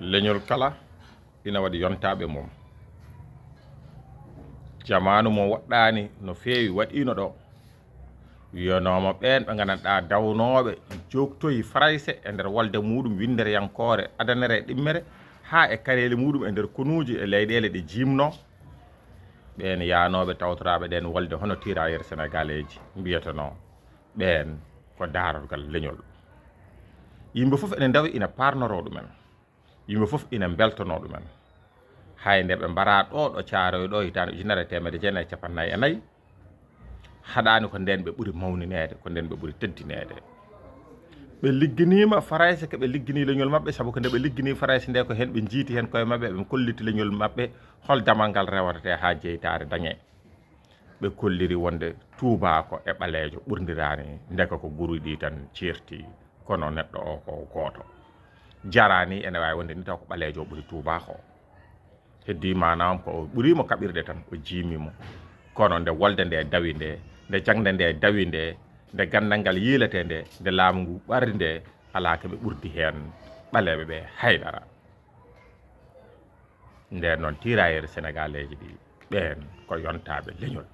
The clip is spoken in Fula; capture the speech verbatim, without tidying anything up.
Leñol kala ina waɗi yontaaɓe mum. Jamaanu mo woɗɗaani no feewi waɗiino ɗo. Wiyanooma ɓeen ɓe nganndanɗaa dawnooɓe joktoyi Farayse e nder wolde muɗum winndereyankoore adanere e ɗimmere haa e kareeli muɗum e nder konuuji e leyɗeele ɗe jiimnoo. Ɓeen yaanooɓe tawtoraaɓe ɗeen wolde hono tirailleurs sénégalais ji mbiyatanoo ɓeen ko daarorgal leñol. Yimɓe fof ene ndawi ina paarnoroo ɗumen. Yimɓe fof ina mbeltonoo ɗumen. Hay nde ɓe mbaraa ɗo ɗo Caaroy ɗo hitaande ujunere e teemedde jeenayi e cappanɗe nayi e nayi, haɗaani ko ndeen ɓe ɓuri mawnineede, ko ndeen ɓe ɓuri teddineede. Ɓe ligginiima Farayse ko ɓe liggini leñol maɓɓe, sabu ko nde ɓe liggini Farayse nde ko heen ɓe njiiti heen koye maɓɓe, ɓe kolliti leñol maɓɓe hol damal ngal rewatetee haa jeytaare dañee. Ɓe kolliri wonde tuubaako e ɓaleejo ɓurndiraani, ndeka ko guri ɗi tan ceerti, kono neɗɗo o ko gooto. Jaraani ene waawi wonde ni taw ko ɓaleejo o ɓuri tuubaako. Heddii maanaam ko o ɓuriimo kaɓirɗe tan, o jiimiimo. Kono nde wolde nde dawi nde, nde jaŋde nde dawi nde, nde ganndal ngal yiiletee nde, nde laamu ngu ɓarri nde, alaa ko ɓe ɓurdi heen ɓaleeɓe ɓe hay dara. Ndeen noon tirailleurs sénégalais ji ɗi, ɓeen ko yontaaɓe leñol.